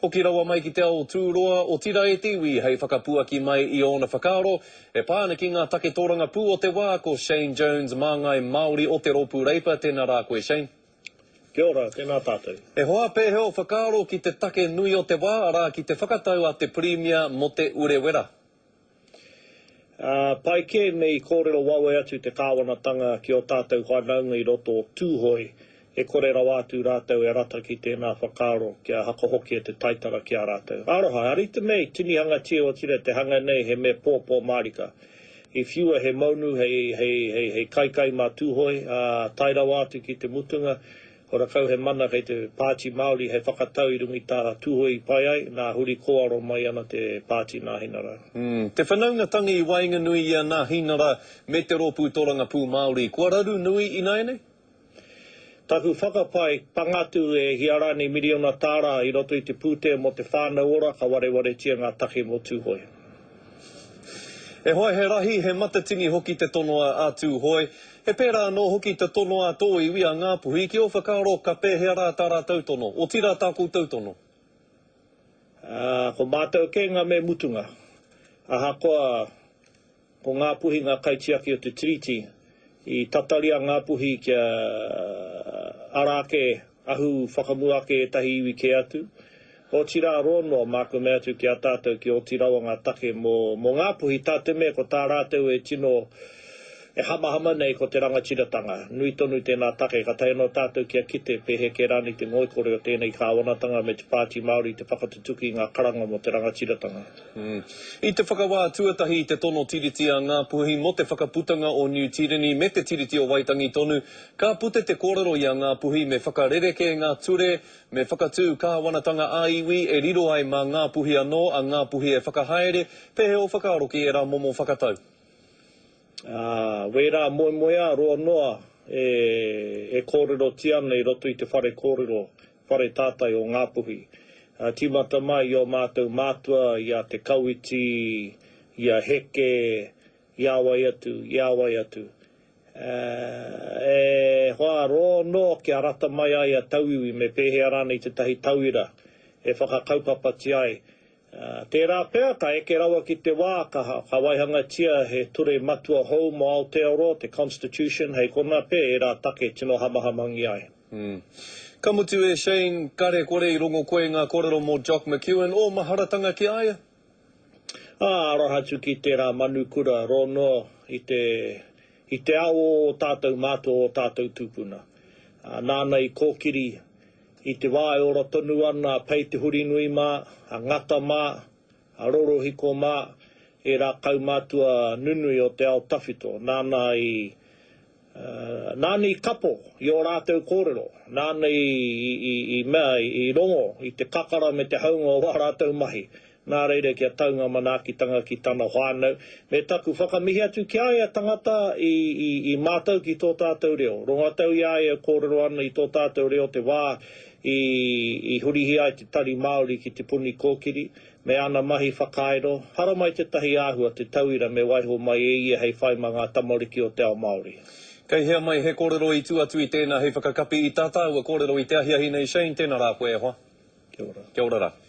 Hoki rawa mai ki te ao tūroa, otirā e te iwi hei whakapuaki mai i ōna whakaaro e pā ana ki ngā take tōrangapū o te wā, ko Shane Jones, māngai Māori o te Rōpū Reipa, tēnā rā koe Shane. Kia ora, tēnā tātou. E hoa, pēhea ō whakaaro ki te take nui o te wā, arā, ki te whakatau a te Pirimia mō Te Urewera? Ā, pai kē me i kōrero wawe atu te kāwanatanga ki ō tātou whanaunga i roto o Tūhoe, e kore rawa atu rātou e rata ki tēnā whakaaro kia hakahokia te taitara ki a rātou. Aroha, a rite me i tinihangatia otira te hanga nei he me pōpō mārika. I whiua he maunu hei, hei, hei, hei kaikai mā Tūhoe, ā, tae rawa atu ki te mutunga, Horakau he mana kei te Pāti Māori hei whakatau i runga i tā Tūhoe i pai ai, nā huri kōaro mai ana te Pāti Nāhinara. Te whanaungatanga i waenganui i a Nāhinara me te Rōpū Torangapū Māori, kua raru nui ināianei? Taku whakapae, panga atu e hia rānei miriona tāra i roto i te pūtea mō te whānau ora ka warewaretia ngā take mō Tūhoe. E hoa, he rahi, he matatini hoki te tono a Tūhoe. He pērā anō hoki te tono a tō iwi, a Ngāpuhi, ki ō whakaaro ka pēhea rā tā rātou tono, otirā tā koutou tono? Ā, ko mātou kē ngā me mutunga. Ahakoa ko Ngāpuhi ngā kaitiaki o te Tiriti, i tatari a Ngāpuhi kia ara ake Ahu whakamua ake ētahi iwi kē atu. Otirā rō noa māku mea atu ki a tātou ki oti rawa ngā take mō, mō Ngāpuhi tā te mea ko tā rātou e tino e hamahama nei ko te rangatiratanga. Nui tonu tēnā take ka taea noa tātou kia kite pēhea kē rānei te ngoikore o tēnei kāwanatanga me te Pāti Māori te whakatutuki i ngā karanga mō te rangatiratanga. I te whakawā tuatahi i te tono tiriti a Ngāpuhi mō te whakaputanga o Niu Tīreni me te Tiriti o Waitangi tonu, Ka puta te kōrero i a Ngāpuhi me whakarerekē ngā ture, me whakatū kāwanatanga ā-iwi e riro ai mā Ngāpuhi anō a Ngāpuhi e whakahaere, pēhea ō whakaaro ki ērā momo whakatau? Ā, wērā moemoeā roa noa e, e kōrerotia ana i roto i te whare kōrero, whare tātai o Ngāpuhi. Ā, tīmata mai i ō mātou mātua, i a Te Kawiti, i a Heke, i a wai atu, i a wai atu. E hoa, rō noa kia rata mai ai a tauiwi me pēhea rānei tētahi tauira e whakakaupapatia ai. Tērā pea ka eke rawa ki te wā ka waihangatia he ture matua hou mō Aotearoa, te Constitution, hei konā pea ērā take tino hamahamangia ai. Ka mutu e Shane, kare kore i rongo koe i ngā kōrero mō Jock McEwen, ō maharatanga ki a ia? Ā, aroha atu ki tērā manukura rō noa i te, i te ao o ō tātou mātua, ō tātou tūpuna. Ā, nāna i kōkiri i te wā e ora tonu ana a Pei Te Hurinui mā, a Ngata mā, a Rorohiko mā, ērā kaumātua nunui o te ao tawhito. Nāna i, Nāna i kapo i ō rātou kōrero, nāna i mea, i rongo i te kakara me te haunga o ā rātou mahi. Nā reira kia tau ngā manaakitanga ki tana whānau, me taku whakamihi atu ki a ia tangata i mātau ki tō tātou reo. Rongo atu i a ia e kōrero ana i tō tātou reo te wā i hurihia ai te Tari Māori ki Te Puni Kōkiri, Me ana mahi whakairo, haramai tētahi āhua te tauira me waiho mai e ia hei whai mā ngā tamariki o te ao Māori. Kei hea mai he kōrero i tū atu i tēnā hei whakakapi i tā tāua kōrero i te ahiahi nei Shane, tēnā rā koe e hoa. Kia ora. Kia ora rā.